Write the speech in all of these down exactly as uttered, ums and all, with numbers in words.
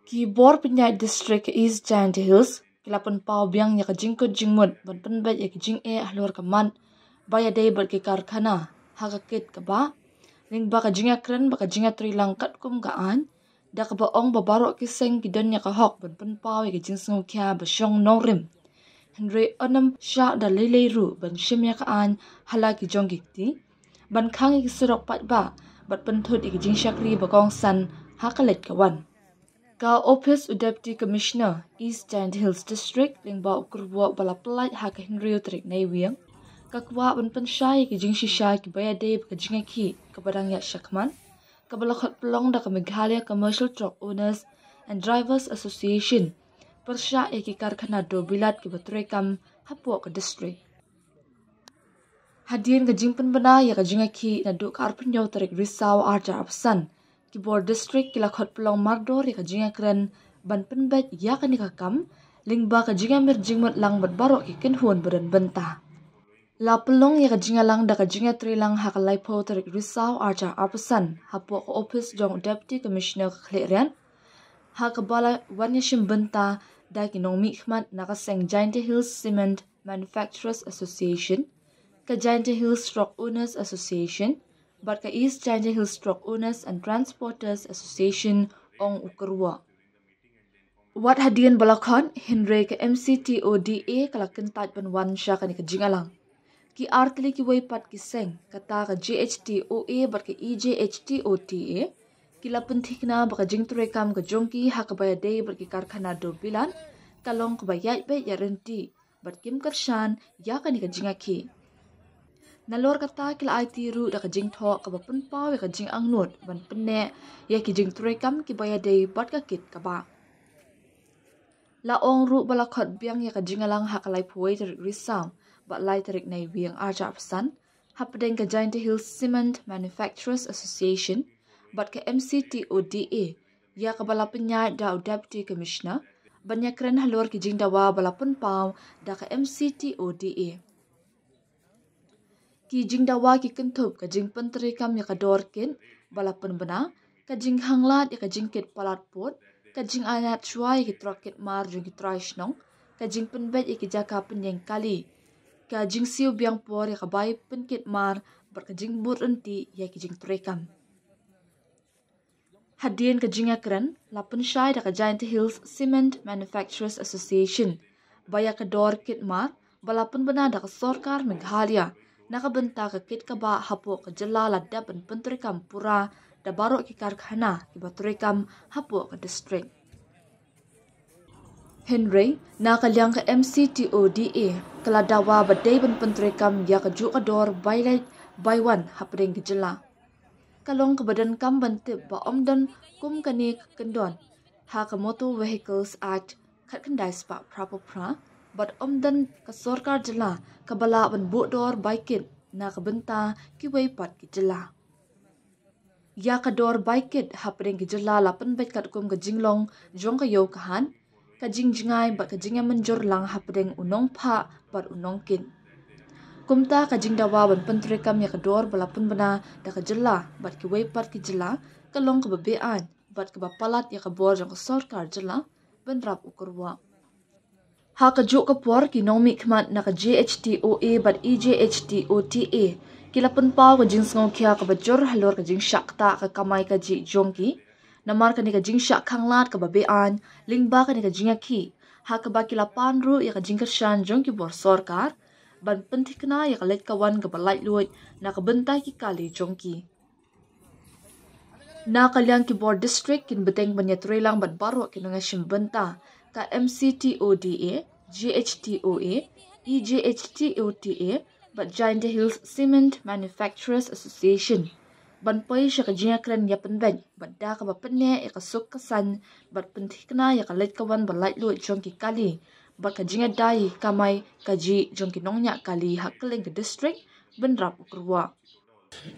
Ki bor pynïaid district ka East Jaintia Hills ki la pynpaw biang ïa ka jingkut jingmut ban pynbeit ïa ka jingeh halor ka mat ba ïadei bad ki karkhana ha ka kit kaba lyngba ka jingïakren bad ka jingïatreilang katkum ka aiñ, da kaba ong ba baroh ki seng ki don ïa ka hok ban pynpaw ïa ka jingsngewkhia ba shong nongrim. Hynrei ym shah da lei lei ruh ban shim ïa ka aiñ ha la ki jong ki kti, ban khang ïa ki surok paidbah bad pynthut ïa ki jingshakri ba kongsan ha ka leit ka wan. Ka Ophis u Deputy Commissioner East Jaintia Hills District lyngba u kyrwoh ba la pyllait ha ka hynriew tarik Naiwieng ka kwah ban pynshai ïa ki jingshisha kiba ïadei bad ka jingïakhih kaba dang ïaid shakhmat, kaba la khot pynlong da ka Meghalaya Commercial Truck Owners and Drivers Association pyrshah ïa ki karkhana dor bilat kiba treikam hapoh ka district. Hadien ka jingpynbna ïa ka jingïakhih naduh ka arphew tarik Risaw arhajar arphew san, ki bor district ki la khot pynlong mardor ïa ka jingïakren ban pynbeit ïa kane ka kam lyngba ka jingïamir jingmut lang bad baroh ki kynhun ba don bynta. La pynlong ïa ka jingïalang da ka jingïatreilang ha ka laiphew tarik Risaw arhajar arphew san hapoh ka ophis jong u Deputy Commissioner ka Khliehriat, ha kaba la wan ïashim bynta da ki nongmihkhmat na ka seng Jaintia Hills Cement Manufacturers Association, ka Jaintia Hills Truck Owners Association bad ka East Jaintia Hills Truck Owners and Transporters Association, ong u kyrwoh. Wat hadien ba la khot, hynrei ka M C T O D A ka la kyntait ban wan sha kane ka jingïalang. Ki artylli kiwei pat ki seng, kata ka J H T O A bad ka E J H T O T A, ki la pynthikna ba ka jingtreikam ka jong ki ha kaba ïadei bad ki karkhana dor bilat ka long kaba ïaid beit ïaid ryntih bad kim kyrshan ïa kane ka jingïakhih. Nalor kata ki la aiti ruh da ka jingthoh kaba pynpaw ïa ka jingangnud ban pynneh ïa ki jingtreikam kiba ïadei bad ka kit kaba. La ong ruh ba la khot biang ïa ka jingïalang ha ka laiphew tarik Risaw bad lai tarik Naiwieng arhajar arphew san hapdeng ka Jaintia Hills Cement Manufacturers Association bad ka M C T O D A, ïa kaba la pynïaid da u Deputy Commissioner ban ïakren halor ki jingdawa ba la pynpaw da ka M C T O D A. Ki jingdawa ki kynthup ka jingpyntreikam ïa ka dor kit ba la pynbna, ka jingkhanglad ïa ka jingkit palat pud, ka jingainat shuwa ïa ki trok kit mar jong ki trai shnong, ka jingpynbeit ïa ki jaka pynïeng kali, ka jingsiew biang por ïa ka bai pynkit mar bad ka jingbud ryntih ïa ki jingtreikam. Hadien ka jingïakren, la pynshai da ka Jaintia Hills Cement Manufacturers Association ba ïa ka dor kit mar ba la pynbna da ka sorkar Meghalaya na ka bynta ka kit kaba hapoh ka jylla la dep ban pyntreikam pura da baroh ki karkhana kiba treikam hapoh ka district. Hynrei na ka liang ka M C T O D A ka la dawa ba dei ban pyntreikam ïa kajuh ka dor bai leit bai wan hapdeng ka jylla. Ka long kaba donkam ban tip ba ym don kum kane ka kyndon ha ka Motor Vehicles Act khatkhyndai spah phraphew phra bad ym don ka sorkar jylla kaba lah ban buh dor bai kit na ka bynta kiwei pat ki jylla. Ïa ka dor bai kit hapdeng ki jylla la pynbeit katkum ka jinglong jong ka ïew ka hat, ka jingjngai bad ka jingïamynjur lang hapdeng u nongphah bad u nongkit. Kumta ka jingdawa ban pyntreikam ïa ka dor ba la pynbna da ka jylla bad kiwei pat ki jylla ka long kaba beaiñ bad kaba palat ïa ka bor jong ka sorkar jylla, bynrap u kyrwoh. Ha kajuh ka por ki nongmihkhmat na ka J H T O A bad E J H T O T A ki la pynpaw ka jingsngewkhia kaba jur halor ka jingshah ktah ka kamai kajih jong ki namar kane ka jingshah khanglad kaba beaiñ lyngba kane ka jingïakhih, ha kaba ki la pan ruh ïa ka jingkyrshan jong ki bor sorkar ban pynthikna ïa ka leit ka wan kaba laitluid na ka bynta ki kali jong ki. Na ka liang ki bor district kin bteng ban ïatreilang bad baroh ki nongïashim bynta ka M C T O D A, J H T O A, E J H T O T A bad Jaintia Hills Cement Manufacturers Association ban poi sha ka jingïakren ïapynbeit bad da kaba pynneh ïa ka suk ka saiñ bad pynthikna ïa ka leit ka wan ba laitluid jong ki kali bad ka jingïada ïa ki kamai kajih jong ki nongñiah kali ha kylleng ka district, bynrap u kyrwoh.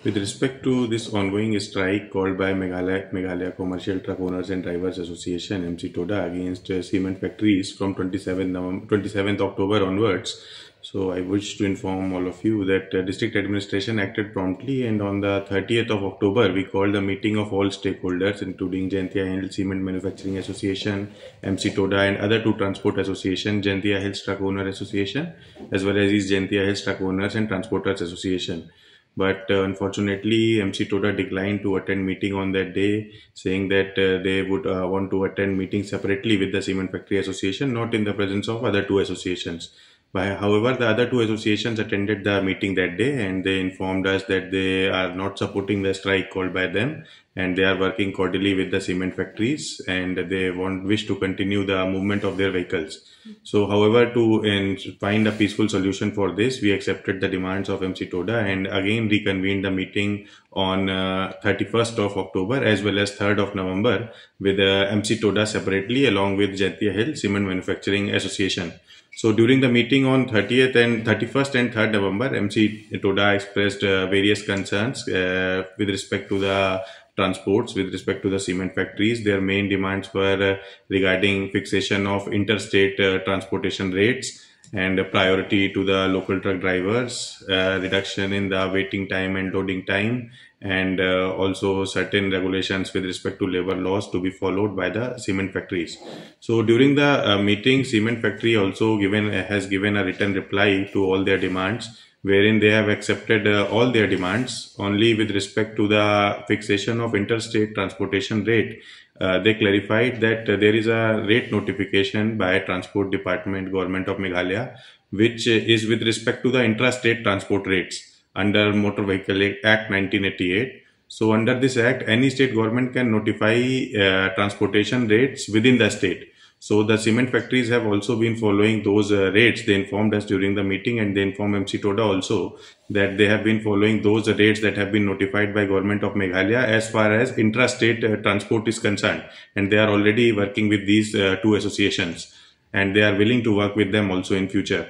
With respect to this ongoing strike called by Meghalaya, Meghalaya Commercial Truck Owners and Drivers Association, M C TODA, against uh, cement factories from twenty-seventh, November, twenty-seventh October onwards, So I wish to inform all of you that uh, district administration acted promptly, and on the thirtieth of October, we called the meeting of all stakeholders, including Jaintia Hills Cement Manufacturing Association, M C TODA, and other two transport association, Jaintia Hills Truck Owner Association, as well as East Jaintia Hills Truck Owners and Transporters Association. But uh, unfortunately, M C TODA declined to attend meeting on that day, saying that uh, they would uh, want to attend meeting separately with the Cement Factory Association, not in the presence of other two associations. But, however, the other two associations attended the meeting that day, and they informed us that they are not supporting the strike called by them, and they are working cordially with the cement factories, and they want wish to continue the movement of their vehicles. So, however, to in, find a peaceful solution for this, we accepted the demands of M C TODA and again reconvened the meeting on uh, thirty-first of October as well as third of November with uh, M C TODA separately, along with Jaintia Hill Cement Manufacturing Association. So during the meeting on thirtieth and thirty-first and third November, M C TODA expressed uh, various concerns uh, with respect to the transports, with respect to the cement factories. Their main demands were uh, regarding fixation of interstate uh, transportation rates and priority to the local truck drivers, uh, reduction in the waiting time and loading time, and uh, also certain regulations with respect to labor laws to be followed by the cement factories. So during the uh, meeting, cement factory also given has given a written reply to all their demands, wherein they have accepted uh, all their demands. Only with respect to the fixation of interstate transportation rate, uh, they clarified that uh, there is a rate notification by Transport Department, Government of Meghalaya, which is with respect to the intrastate transport rates under Motor Vehicle Act nineteen eighty-eight. So under this act, any state government can notify uh, transportation rates within the state. So the cement factories have also been following those uh, rates. They informed us during the meeting, and they informed M C TODA also that they have been following those rates that have been notified by Government of Meghalaya as far as intrastate uh, transport is concerned, and they are already working with these uh, two associations, and they are willing to work with them also in future.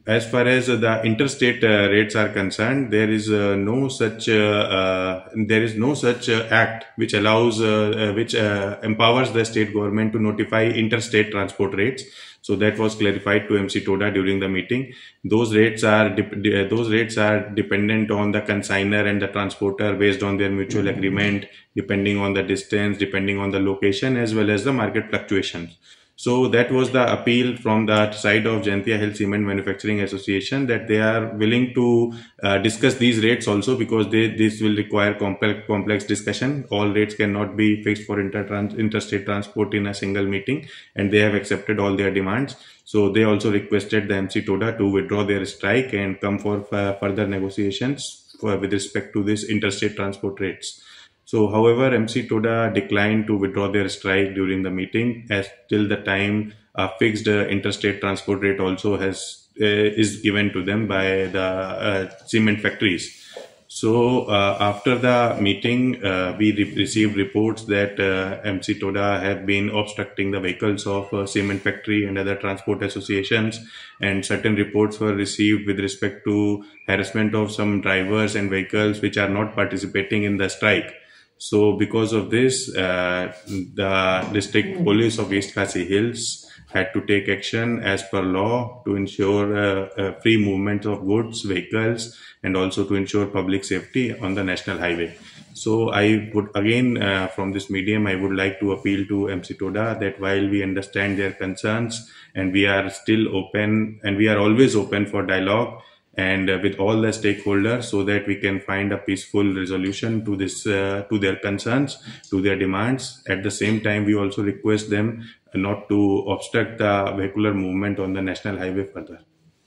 As far as the interstate uh, rates are concerned, there is uh, no such uh, uh, there is no such uh, act which allows uh, uh, which uh, empowers the state government to notify interstate transport rates. So that was clarified to M C TODA during the meeting. Those rates are de- those rates are dependent on the consignor and the transporter based on their mutual agreement, depending on the distance, depending on the location, as well as the market fluctuations. So that was the appeal from the side of Jaintia Hill Cement Manufacturing Association, that they are willing to uh, discuss these rates also, because they, this will require complex, complex discussion. All rates cannot be fixed for inter-, interstate transport in a single meeting, and they have accepted all their demands. So they also requested the M C TODA to withdraw their strike and come for uh, further negotiations for, with respect to this interstate transport rates. So, however, M C TODA declined to withdraw their strike during the meeting, as till the time a fixed uh, interstate transport rate also has uh, is given to them by the uh, cement factories. So, uh, after the meeting, uh, we re- received reports that uh, M C TODA have been obstructing the vehicles of uh, cement factory and other transport associations, and certain reports were received with respect to harassment of some drivers and vehicles which are not participating in the strike. So because of this, uh, the District Police of East Khasi Hills had to take action as per law to ensure uh, uh, free movement of goods, vehicles, and also to ensure public safety on the national highway. So I would again, uh, from this medium, I would like to appeal to M C TODA that while we understand their concerns and we are still open and we are always open for dialogue, and uh, with all the stakeholders, so that we can find a peaceful resolution to this, uh, to their concerns, to their demands. At the same time, we also request them not to obstruct the vehicular movement on the national highway further.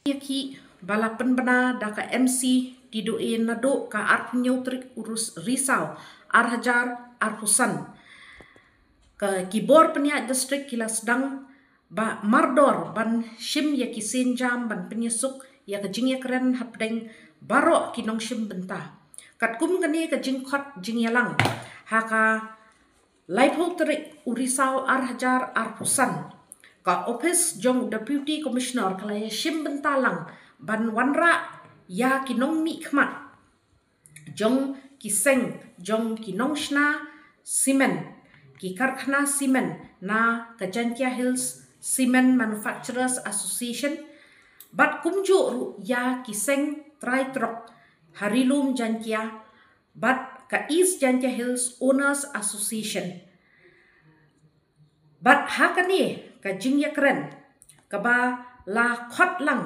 Ïa ki ba la pynbna da ka M C Tido E naduh ka arphew tarik u Risaw ar hajar arphew san. Ka ki bor pynïaid district ki la sdang ba mardor ban shim ïa ki sienjam ban pynïasuk ïa ka jingïakren hapdeng baroh ki nongshim bynta. Katkum kane ka jingkhot jingïalang, ha ka laiphew tarik u Risaw ar hajar arphew san, ka ophis jong Deputy Commissioner ka la ïashim bynta lang ban wanrah ïa ki nongmihkhmat jong ki seng jong ki nongshna simen, ki karkhana simen na ka Jaintia Hills Cement Manufacturers Association, Bad kumjuh ruh ïa ki seng trai trok ha Ri Lum Jaiñtia bad ka East Jaiñtia Hills Owners Association. Bad ha kane ka jingïakren kaba la khot lang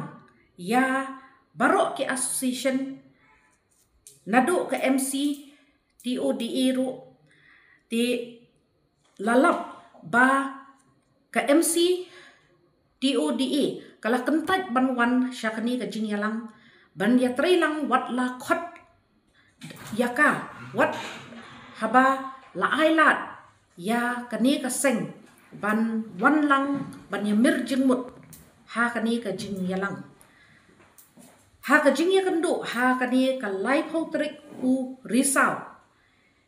ïa baroh ki association, naduh ka M C T O D A ruh, te la lap ba ka M C T O D A ka la kyntait ban wan sha kane ka jingïalang ban ïatreilang wat la khot ïa ka, wat haba la ai lad ïa kane ka seng ban wan lang ban ïamir jingmut ha kane ka jingïalang. Ha ka jingïakynduh ha kane ka laiphew tarik u Risaw,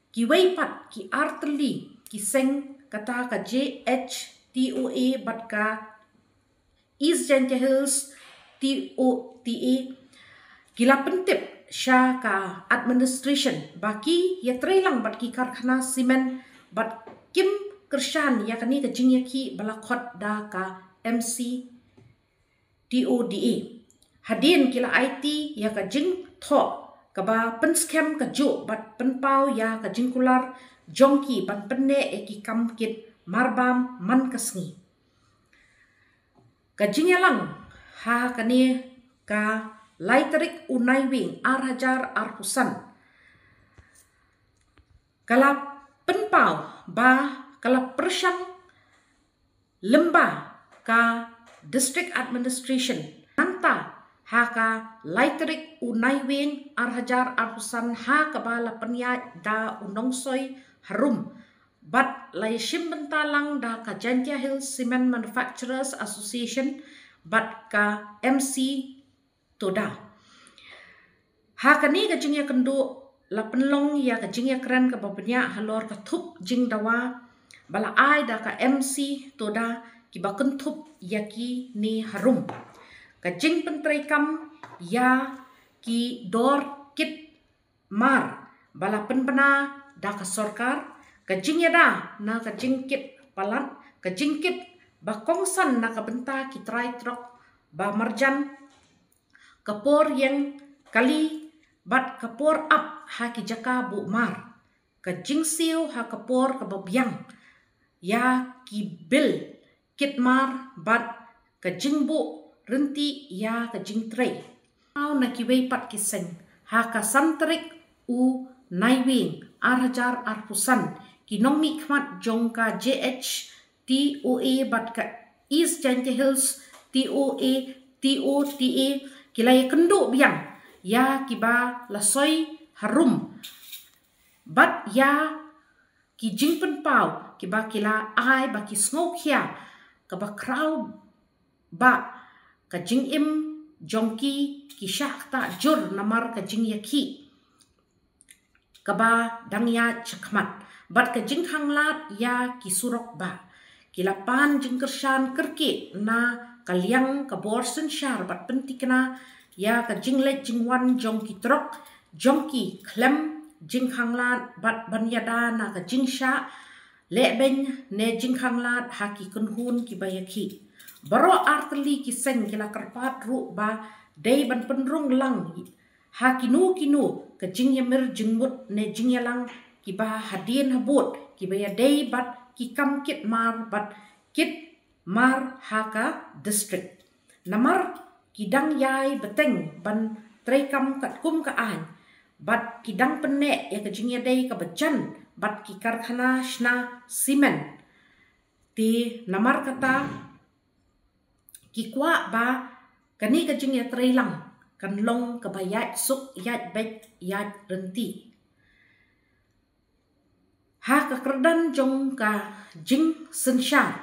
kiwei pat ki artylli ki seng kata ka J H T O A bad ka East Jaiñtia Hills T O T A ki la pyntip sha ka administration ba ki ïatreilang bad ki karkhana simen bad kim kyrshan ïa kane ka jingïakhih ba la khot da ka M C T O D A. Hadien ki la aiti ïa ka jingthoh kaba pynskhem kajuh bad pynpaw ïa ka jingkular jong ki ban pynneh ïa ki kam kit marbam man ka sngi. Ka jingïalang ha kane ka lai tarik u Naiwieng ar hajar arphew san ka la pynpaw ba ka la pyrshang lyngba ka District Administration. Nangta ha ka lai tarik u Naiwieng ar hajar arphew san ha kaba la pynïaid da u nongsoi harum bad la ïashim bynta lang da ka Jaiñtia Hills Cement Manufacturers Association bad ka M C TODA. Ha kane ka jingïakynduh la pynlong ïa ka jingïakren kaba bniah halor ka thup jingdawa ba la ai da ka M C TODA kiba kynthup ïa kine harum: ka jingpyntreikam ïa ki dor kit mar ba la pynbna da ka sorkar, ka jingïada na ka jingkit palat, ka jingkit ba kongsan na ka bynta ki trai trok ba marjan, ka por ïeng kali bad ka por ap ha ki jaka buh mar, ka jingsiew ha ka por kaba biang ïa ki bill kit mar bad ka jingbuh rynti ïa ka jingtrei. Nau na kiwei pat ki seng, ha ka san tarik u Naiwieng ar hajar arphew san, ki nongmihkhmat jong ka J H T O A bad ka East Jaiñtia Hills T O A, T O T A, ki la ïakynduh biang ïa kiba la soi harum bad ïa ki jingpynpaw kiba ki la ai ba ki sngewkhia kaba khraw ba ka jingim jong ki ki shah ktah jur namar ka jingïakhih kaba dang ïaid shakhmat bad ka jingkhanglad ïa ki surok ba ki la pan jingkyrshan kyrkieh na ka liang ka bor synshar bad pynthikna ïa ka jingleit jingwan jong ki trok jong ki khlem jingkhanglad bad ban ïada na ka jingshah lehbeiñ ne jingkhanglad ha ki kynhun kiba ïakhih. Baroh artylli ki seng ki la kyrpad ruh ba dei ban pynrung lang ha kino kino ka jingïamir jingmut ne jingïalang kiba hadien habud kiba ïadei bad ki kam kit mar bad kit mar ha ka district. Namar ki dang ïai bteng ban treikam katkum ka aiñ bad ki dang pynneh ïa ka jingïadei kaba jan bad ki karkhana shna simen. Te namar kata ki kwah ba kane ka jingïatreilang kan long kaba ïaid suk, ïaid beit, ïaid rynti. Ha ka kyrdan jong ka jingsynshar,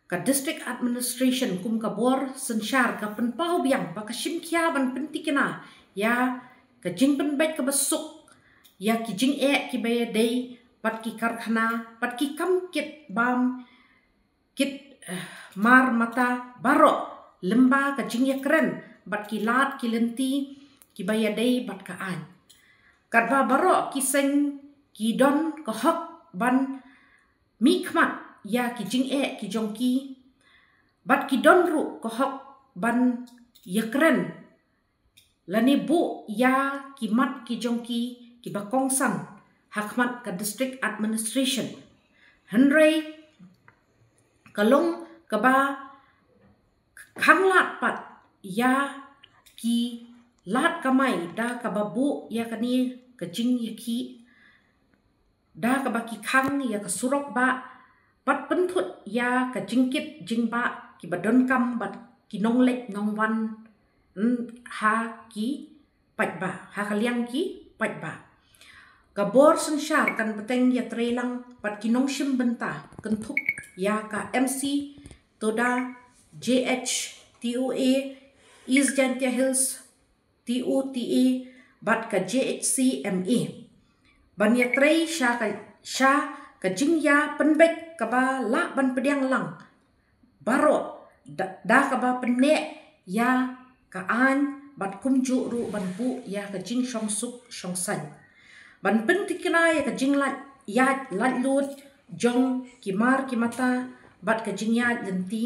ka District Administration kum ka bor synshar ka pynpaw biang ba ka shim khia ban pynthikna ïa ka jingpynbeit kaba suk ïa ki jingeh kiba ïadei bad ki karkhana bad ki kam kit bam kit, eh, mar mata baroh lyngba ka jingïakren bad ki lad ki lynti kiba ïadei bad ka aiñ. Katba baroh ki seng ki don ka hok ban mihkhmat ïa ki jingeh ki jong ki bad ki don ruh ka hok ban ïakren lane buh ïa ki mat ki jong ki kiba kongsan ha khmat ka district administration. Hynrei ka long kaba khanglad pat ïa ki lad kamai da kaba buh ïa kane ka jingïakhih da kaba ki khang ïa ka surok bah bad pynthut ïa ka jingkit jingbah kiba donkam bad ki nongleit nongwan, mm, ha ki paidbah, ha ka liang ki paidbah. Ka bor synshar kan bteng ïatreilang bad ki nongshim bynta kynthup ïa ka M C Toda, J H T O A, East Jaintia Hills T O T A bad ka J H C M A ban ïatrei sha ka, sha ka jingïapynbeit kaba lah ban pdiang lang baroh da, da kaba pynneh ïa ka aiñ bad kumjuh ruh ban buh ïa ka jingshongsuk shongsaiñ, ban pyntikna ïa ka jinglait ïaid laitluid jong ki mar ki mata bad ka jingïaid lynti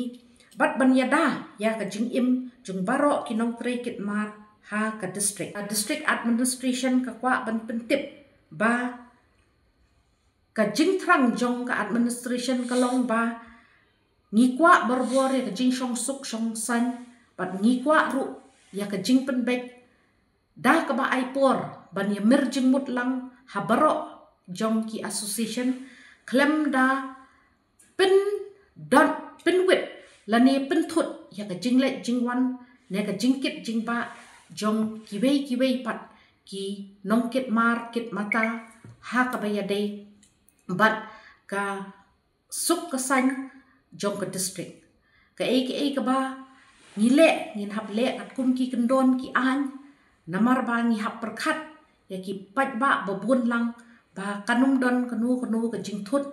bad ban ïada ïa ka jingim jong baroh ki nongtrei kit mar ha ka district. Ka district administration ka kwah ban pyntip ba ka jingthrang jong ka administration ka long ba ngi kwah barabor ïa ka jingshongsuk shongsaiñ bad ngi kwah ruh ïa ka jingpynbeit da kaba ai por ban ïamir jingmut lang ha baroh jong ki association khlem da pyndon pynwit lane pynthut ïa ka jingleit jingwan ne ka jingkit jingbah jong kiwei kiwei pat ki nongkit mar kit mata ha kaba ïadei bad ka suk ka saiñ jong ka district. Kaei kaei kaba ngi leh ngin hap leh katkum ki kyndon ki aiñ namar ba ngi hap pyrkhat ïa ki paidbah ba bun lang ba kan ym don kano kano ka jingthut.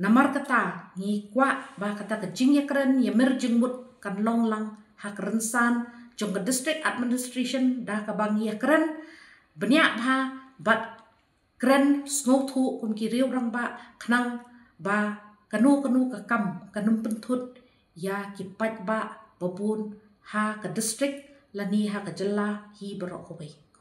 Namar kata ngi kwah ba kata ka jingïakren ïamir jingmut kan long lang ha ka rynsan jong ka district administration da kaba ngi ïakren bniah bha bad kren sngewthuh kum ki riew rangbah khnang ba kano kano ka kam kan ym pynthut ïa ki paidbah ba bun ha ka district lane ha ka jylla hi baroh kawei.